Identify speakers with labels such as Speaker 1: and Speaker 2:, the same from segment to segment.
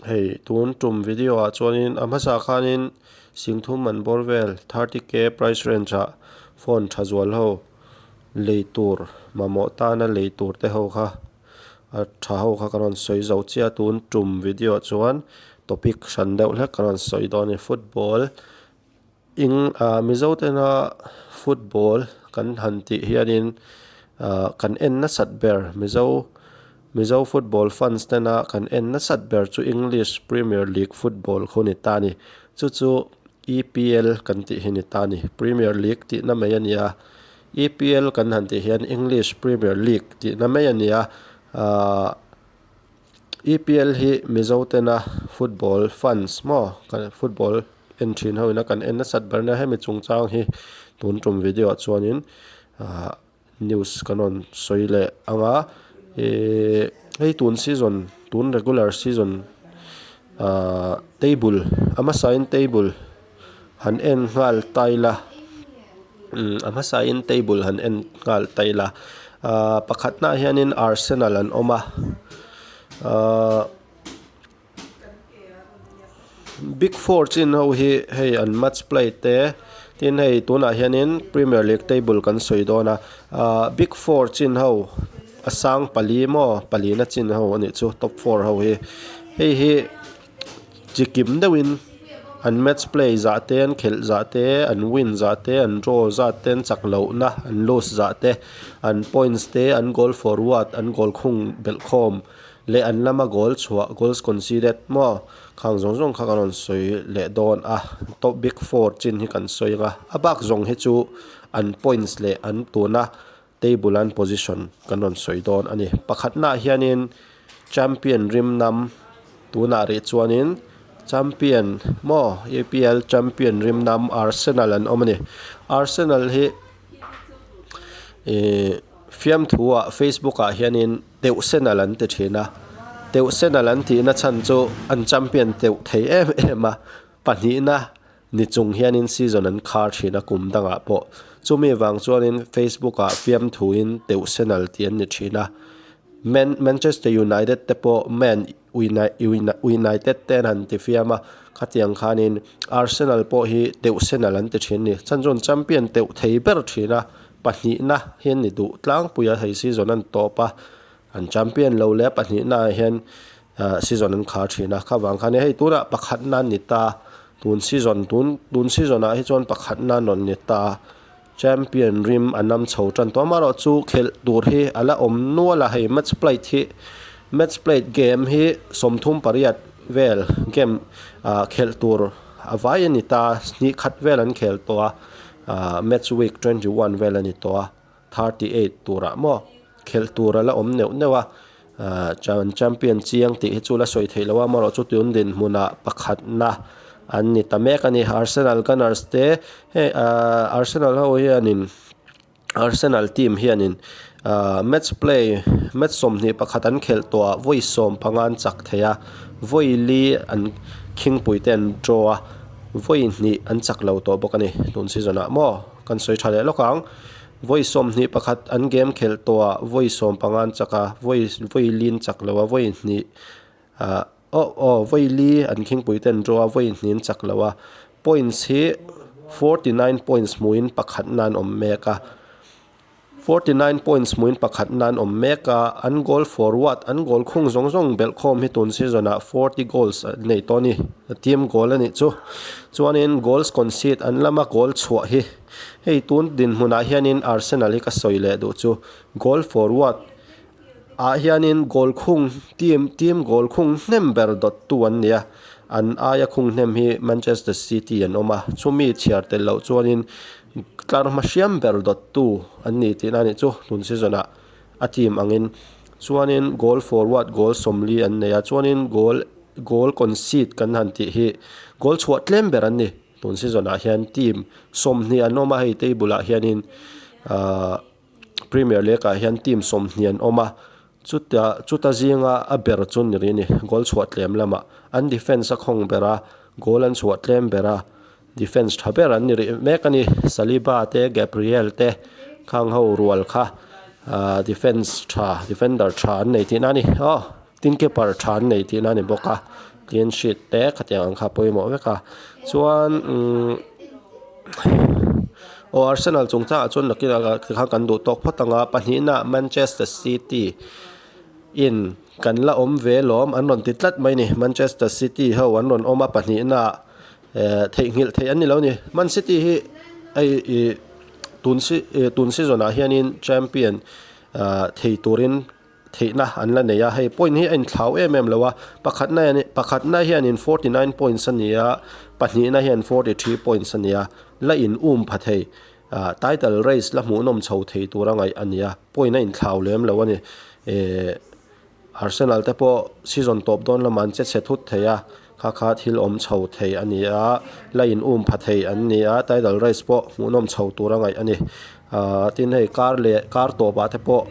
Speaker 1: Hei tun tum video ah chuanin a hmasa khanin singthum an bawr vel 30K price range ah phone tha zual ho lei tur mamawh tana lei tur te ho kha a tha ho kha ka rawn sawi zo chiah a tun tum video ah chuan topic hran deuh hlek ka rawn sawi dawn a ni football eng ah mizo tena football kan han tih hianin ah kan en nasat ber mizo mizo football fans tena kan en nasat ber chu english premier league football khu ni ta a ni chu chu E_P_L kan tih hi ni ta a ni premier league tihna mai a ni a E_P_L kan han tih hian english premier league tihna mai a ni a ahh. EPL hi Mizo tena football fans maw kan football en thin ho ina kan en nasat ber nia hemi chungchang hi tun tum video ah chuanin ahh news kan rawn sawi leh ang a ihh hei tun season tun regular season ahh table a hmasain table han en nghal ta ila umm a hmasain table han en nghal ta ila ahh pakhatnaah hianin arsenal an awm a ahh big four chin ho hi hei an match play te tin hei tunah hianin premier league table kan sawi dawn a ahh big four chin ho a sang pali maw palina chin ho a nih chu top four ho hi hei hi. Chi kim deuhin an match play zah te an khelh zah te an win zah te an draw zat te an chak lohna an lose zah te an points te an goal forward an goal khung belh khawm leh an lama goal chhuah goals conceded maw khang zawng zawng kha kan rawn sawi leh dawn a top big four chin hi kan sawi ang a a bak zawng hi chu an points leh an tuna table an position kan rawn sawi dawn a ni. Pakhatnaah hianin champion rim nam tunah rih chuanin champion maw EPL champion rim nam Arsenal an awm a ni. Arsenal hi ihh fiamthu ah facebook ah hianin teuh senal an ti thin a teuh senal an tihna chhan chu an champion teuh thei em em a pahnihna. Ni chung hianin season an khar thin a kum dangah pawh. Chumi vang chuanin Facebook ah fiamthuin teuh senal tih an ni thin a. Man Manchester United te pawh Man United te an han ti fiam a, khatiang khanin Arsenal pawh hi teuh senal an ti thin a ni. Chhan chuan champion teuh thei ber thin a, pahnihna hi an ni duh tlangpui a hei season an tawp a. An champion lo leh pahnihna ah hian ah season an khar thin a, kha vang khan hei tunah pakhatna an ni ta, tun season tun tun season ah hi chuan pakhatna an rawn ni ta, champion rim a nam chho tan tawh amaherawh chu khelh tur hi a la awm nual a, hei match plate hi match plate game hi 38 vel game ah khelh tur a vai a ni ta, hnih khat vel an khel tawh a, ah match week 21 vel a ni tawh a. 38 turah maw khelh tur a la awm neuh neuh a ahh chan champion chiang tih hi chu la sawi theih loh a amaherawhchu tun dinhmunah pakhatna an ni ta mek a ni Arsenal Gunners te hei ahh Arsenal ho hianin Arsenal team hianin ahh match play match 21 an khelh tawh ah vawi 15 an chak thei a vawi li an khingpui te an draw a vawi hnih an chak lo tawh bawk a ni tun season ah maw. Kan sawi tha leh lawk ang. Vawi 21 an game khelh tawh ah vawi 15 an chak a, vawi vawi li an chak lo a, vawi hnih ah aw aw vawi li an khingpui te an draw a, vawi hnih an chak lo a. Points hi 49 points hmuhin pakhatna an awm mek a. 49 points hmuin pakhatna an awm mek a, an goal forward an goal khung zawng zawng belh khawm hi tun season ah 40 goals an nei tawh a ni, team goal a nih chu. Chuanin goals concede an lama goal chhuah hi hei tun dinhmunah hianin Arsenal hi ka sawi leh duh chu goal forward ah hianin goal khung team team goal khung hnem ber dawttu an ni a, an aia khung hnem hi Manchester City an awm a, chumi chhiar tel loh chuanin Tlar hma hriam ber dawttu an ni tihna a nih chu tun season ah a team angin chuanin goal forward goal 40 an nei a chuanin goal goal concede kan han tih hi goal chhuah tlem ber an ni tun season ah hian team 20 an awm a hei table ah hianin ahh premier league ah hian team 20 an awm a chuta chuta zinga a ber chu ni rih a ni goal chhuah tlem lamah an defence a khawng ber a goal an chhuah tlem ber a. Defence tha ber an ni rih mek a ni. Saliba te Gabriel te khang ho rual kha ahh defence tha defender tha an nei tihna a ni aw tin keeper tha an nei tihna a ni bawk a. Clean sheet te khatiang ang kha a pawimawh vek a chuan umm aw Arsenal chungchangah chuan nakinah tikhan kan duh tawk phawt ang a pahnihna Manchester City in kan la awm ve lawm an rawn ti tlat mai a ni Manchester City ho an rawn awm a pahnihna eh theihnghilh theih an ni lo a ni Man City hi hei ih tun se tun season ah hianin champion ah thei turin. Theihna an la nei a, hei point hi a inthlau em em lo a, pakhatna hian pakhatna hianin 49 points a ni a, pahnihna hian 43 points a ni a, la in um pha thei ah title race la hmuhnawm chho thei tura ngaih a ni a, point a inthlau lem lo a ni. Ehh Arsenal te pawh season tawp dawn lamah an che chhe thut thei a, Kha kha thil awm chho thei a ni a, la in um pha thei an ni a, tidal race pawh hmuhnawm chho tur a ngaih a ni. Ahh tin hei kar leh kar tawpah te pawh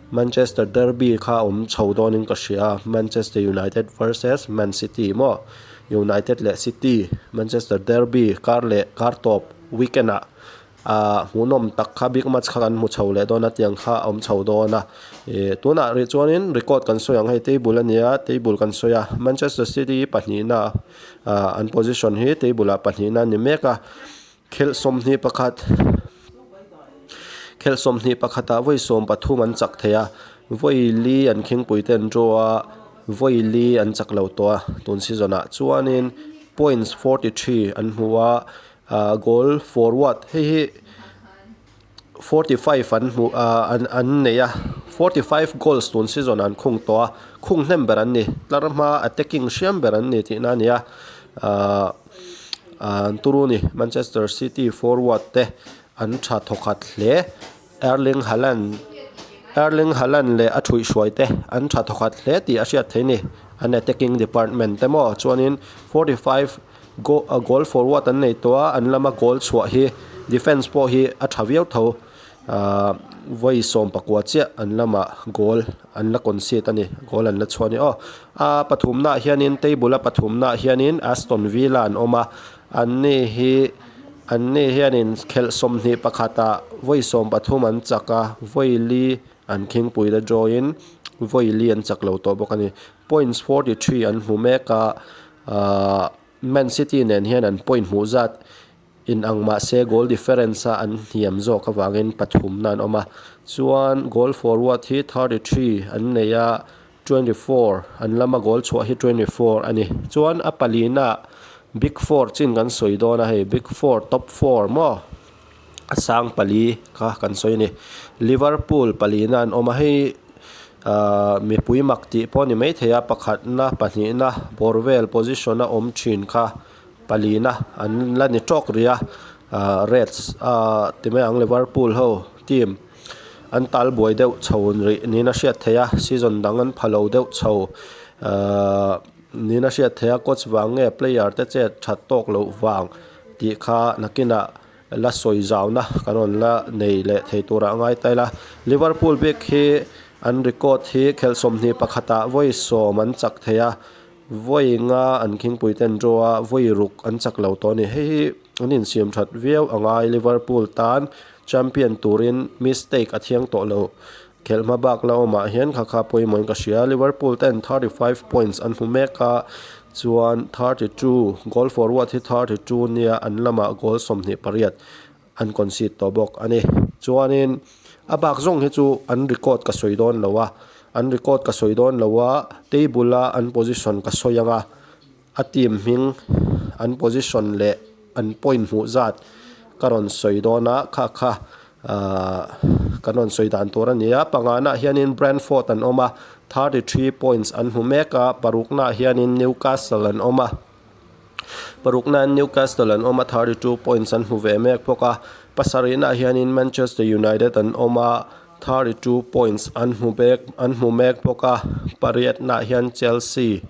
Speaker 1: Manchester derby kha awm chho dawnin ka hria a, Manchester United versus Man City maw United leh City Manchester derby kar leh kar tawp weekend ah Ahh hmuhnawm tak kha big match kha kan hmu chho leh dawn a tiang kha a awm chho dawn a ih tunah rih chuanin record kan sawi ang hei table a nia table kan sawi a Manchester City pahnihna ah an position hi table ah pahnihna a ni mek a khelh 21 khelh 21 ah vawi 13 an chak thei a vawi li an khingpui te an draw a vawi li an chak lo tawh a tun season ah chuanin points 43 an hmu a. Ahh goal forward hei hi 45 an hmuh ahh an an nei a 45 goals tun season an khung tawh a khung hnem ber an ni tlar hma attacking hriam ber an ni tihna a ni a ahh an turu ni Manchester City forward te an tha thawkhat hle Erling Haaland Erling Haaland leh a thuihhruai te an tha thawkhat hle tih a hriat theih a ni an attacking department te maw chuanin 45. Goal forward an nei tawh a an lama goal chhuah hi defence pawh hi a tha viau tho ahh vawi 19 chiah an lamah goal an la concede a ni goal an la chhuah a ni aw a pathumna ah hianin table a pathumna ah hianin Aston Villa an awm a an ni hi an ni hianin khelh 21 ah vawi 13 an chak a vawi li an khingpui la draw in vawi li an chak lo tawh bawk a ni points 43 an hmu mek a. Ahh Man City nen hian an point hmuh zat in ang mah se goal difference a an hniam zawk avangin pathumna an awm a chuan goal forward hi 33 an nei a 24 an lama goal chhuah hi 24 a ni chuan a palina big four chin kan sawi dawn a hei big four top four maw a sang pali kha kan sawi a ni Liverpool palina an awm a hei ahh mipui mak tih pawh a ni maithei a pakhatna pahnihna bawr vel position a awm thin kha palina an la ni tawk rih a ahh reds ahh ti mai ang Liverpool ho team an tal buai deuh chho rih niin a hriat theih a season dang an pha lo deuh chho ahh niin a hriat theih a coach vang nge player te chet that tawk loh vang tih kha nakinah la sawi zauna kan rawn la nei leh thei turah a ngai ta ila. Liverpool bik hi an record hi khelh 21 ah vawi 10 an chak thei a, vawi nga an khingpui te an draw a, vawi ruk an chak lo tawh a ni. Hei hi an insiam that viau a ngai Liverpool tan champion turin mistake a thiang tawh lo. Khelh hma bak la awmah hian kha kha pawimawhin ka hria. Liverpool ten 35 points an hmu mek a, chuan 32 goal forward hi 32 nia an lamah goal 28 an concede tawh bawk a ni. Chuanin a bak zawng hi chu an record ka sawi dawn lo a, an record ka sawi dawn lo a, table a an position ka sawi ang a. A team hming, an position leh an point hmuh zat ka rawn sawi dawn a, kha kha ahh kan rawn sawi dan tur a ni a. Pangana hianin Brentford an awm a, 33 points an hmu mek a, paruknaah hianin Newcastle an awm a, paruknaah Newcastle an awm a, 32 points an hmu ve mek bawk a. Pasarihnaah hianin Manchester United an awm a, 32 points an hmu bek an hmu mek bawk a pariatnaah hian Chelsea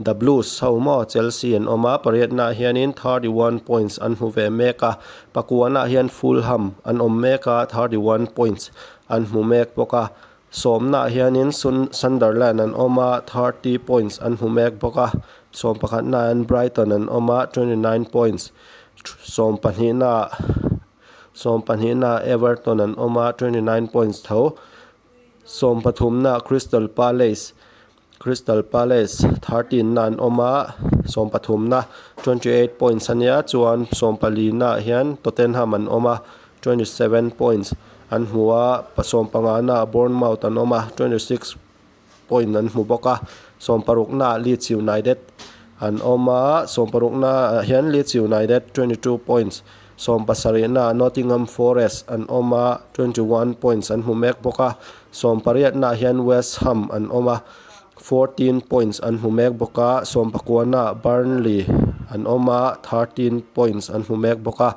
Speaker 1: the Blues ho maw Chelsea an awm a pariatnaah hianin 31 points an hmu ve mek a pakuanaah hian Fulham an awm mek a 31 points an hmu mek bawk a sawmnaah hianin Sun Sunderland an awm a 30 points an hmu mek bawk a sawm pakhatnaah hian Brighton an awm a 29 points sawm pahnihnaah. 12 na Everton an awm a, 29 points tho. 13 na Crystal Palace. Crystal Palace 13 na an awm a, sawmpathumna 28 points a nia chuan sawmpalina ah hian Tottenham an awm a 27 points an hmu a, sawmpangana ah Bournemouth an awm a 26 point an hmu bawk a, sawmparukna ah Leeds United an awm a, sawmparukna ah hian Leeds United 22 points, sawmpasarihna ah Nottingham Forest an awm a 21 points an hmu mek bawk a, sawmpariatna ah hian West Ham an awm a 14 points an hmu mek bawk a, sawmpakuana ah Burnley an awm a 13 points an hmu mek bawk a,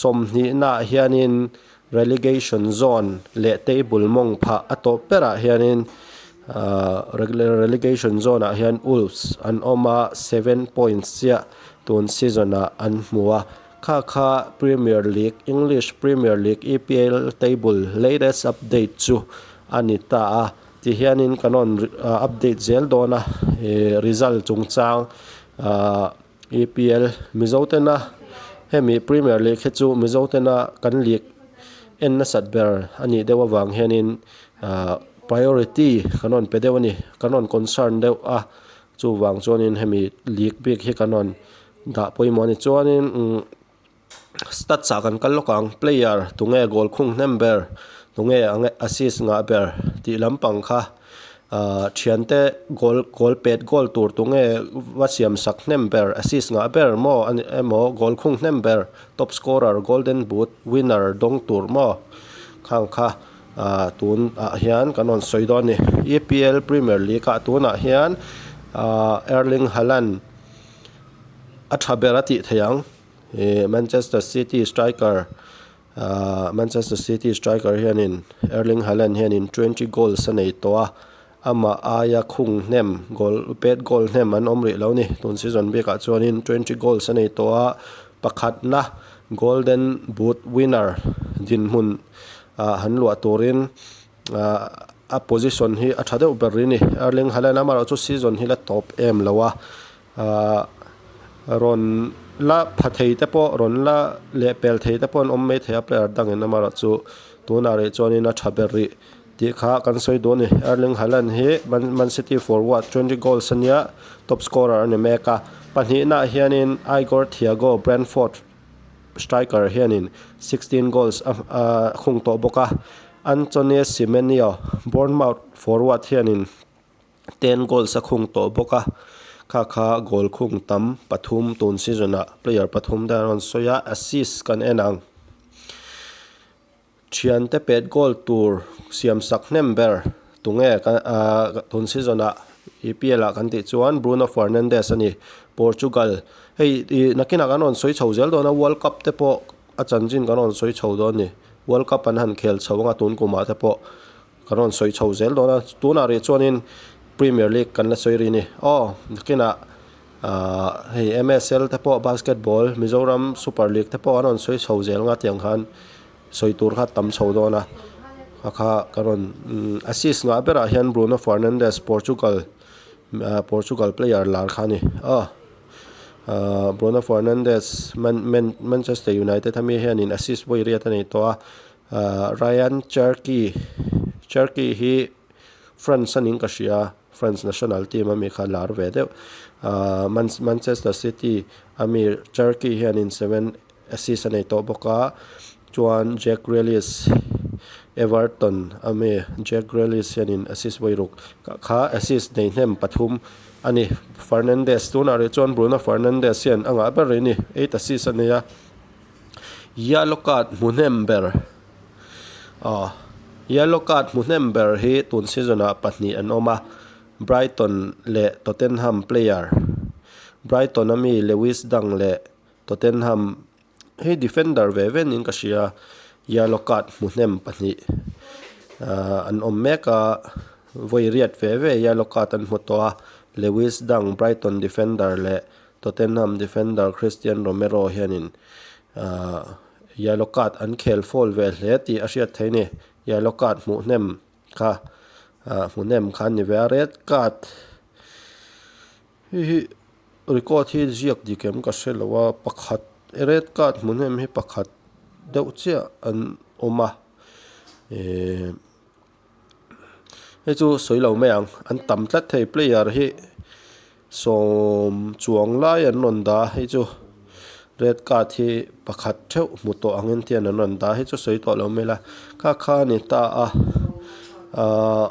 Speaker 1: sawmhnihna ah hianin Relegation zone leh table mawng phah a tawp berah hianin ahh relegation zone ah hian Wolves an awm a seven points chiah tun season ah an hmu a kha kha Premier League English Premier League E_P_L table latest update chu a ni ta a tihianin kan rawn update zel dawn a ih result chungchang ahh. EPL Mizo tena hemi Premier League hi chu Mizo tena kan league en nasat ber a nih deuh avang hianin ahh priority kan rawn pe deuh a ni kan rawn concern deuh a chuvang chuanin hemi league bik hi kan rawn dah pawimawh a ni chuanin umm. Stats ah kan kal lawk ang player tunge goal khung hnem ber tunge assist ngah ber tih lampang kha ahh thiante goal goal pet goal tur tunge va siam sak hnem ber assist ngah ber maw a ni emaw goal khung hnem ber top scorer golden boot winner dawng tur maw khang kha ahh tun ah hian kan rawn sawi dawn a ni E_P_L premier league ah tunah hian ahh Erling Haaland a tha ber a tih theih ang. Ih Manchester City striker ahh Manchester City striker hianin Erling Haaland hianin 20 goals a nei tawh a amah aia khung hnem goal pet goal hnem an awm rih lo ni tun season bikah chuanin 20 goals a nei tawh a pakhatna golden boot winner dinhmun ah han luah turin ah a position hi a tha deuh ber rih a ni Erling Haaland amaherawhchu season hi la tawp em lo a. Ahh rawn la pha thei te pawh rawn la leh pel thei te pawh an awm mai thei a player dangin amaherawh chu tunah rih chuanin a tha ber rih tih kha kan sawi duh a ni Erling Haaland hi Man City forward 20 goals ania top scorer a ni mek a pahnihna ah hianin Igor Thiago Brentford striker hianin 16 goals a khung tawh bawk a Antoine Semenyo Bournemouth forward hianin. 10 goals a khung tawh bawk a kha kha goal khung tam pathum tun season ah player pathum te an rawn sawi a assist kan en ang thiante pet goal tur siam sak hnem ber tunge ahh tun season ah E_P_L ah kan tih chuan Bruno Fernandes a ni Portugal hei ih nakinah kan rawn sawi chho zel dawn a world cup te pawh a chanchin kan rawn sawi chho dawn a ni world cup an han khel chho anga tun kumah te pawh. Kan rawn sawi chho zel dawn a, tunah rih chuanin Premier League kan la sawi rih a ni. Aw, nakinah ahh hei M_S_L te pawh basketball Mizoram Super League te pawh an rawn sawi chho zel nga tiang khan sawi tur kha tam chho dawn a. Kha kha ka rawn assist ngah berah hian Bruno Fernandes Portugal ahh Portugal player lar kha a ni. Aw, ahh Bruno Fernandes Man Man Manchester United ami hianin assist vawi riat a nei tawh a. Ahh Ryan Cherki Cherki hi France a ning ka hria France national team ami kha lar ve deuh ahh Manchester City ami Cherki hianin 7 assist a nei tawh bawk a chuan Jack Grealish Everton ami Jack Grealish hianin assist vawi ruk kha assist nei hnem pathum a ni Fernandes tunah rih chuan Bruno Fernandes hian a ngah ber rih a ni 8 assist a nei a. Yellow card hmu hnem ber aw yellow card hmu hnem ber hi tun season ah pahnih an awm a Brighton leh Tottenham player Brighton ami Lewis Dunk leh Tottenham hei defender ve ve niin ka hria yellow card hmu hnem pahnih ahh an awm mek a vawi riat ve ve yellow card an hmu tawh a Lewis Dunk Brighton defender leh Tottenham defender Cristian Romero hianin yellow card an khel foul ve hle tih a hriat theih a ni. Yellow card hmuh hnem kha hmuh hnem kha a ni ve a, red card hei hi record hi ziak dik em ka hre lo a, pakhat red card hmuh hnem hi pakhat deuh chiah an awm a. Hei chu sawi lo mai ang, an tam tlat thei player hi sawm chuang lai an rawn dah a, hei chu red card hi pakhat theuh hmu tawh angin te hian an rawn dah a, hei chu sawi tawh lo mai ila kha kha a ni ta a ahh.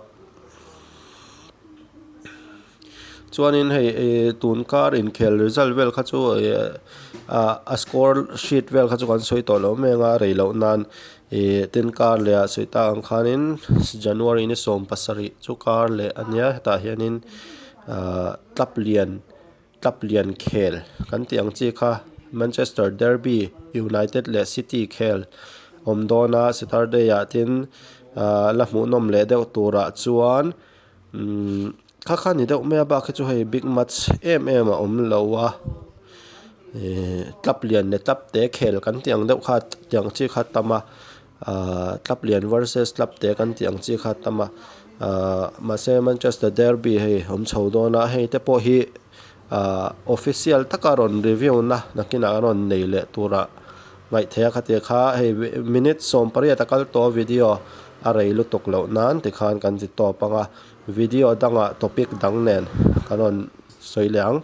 Speaker 1: Chuanin hei ih tun kar inkhel result vel kha chu ih ah a score sheet vel kha chu kan sawi tawh lo mai anga rei loh nan ih tin kar leh ah sawi tak ang khanin January ni 17 chu kar leh a nia hetah hianin ah club lian club lian khel kan tih ang chi kha Manchester Derby United leh City khel awm dawn a Saturday ah tin ah la hmuhnawm leh deuh turah chuan. Umm kha kha ni deuh mai a bak hi chu hei big match em em a awm lo a ihh club lian leh club te khel kan tih ang deuh kha tiang chi kha a tam a ahh club lian versus club te kan tih ang chi kha a tam a ahh mahse Manchester derby hei awm chho dawn a hei te pawh hi ahh official taka rawn review na nakinah a rawn nei leh turah ngaih theih a khati kha hei minute 18 a kal tawh a video a rei lutuk loh nan tikhan kan ti tawp ang a video dangah topic dang nen ka rawn sawi leh ang.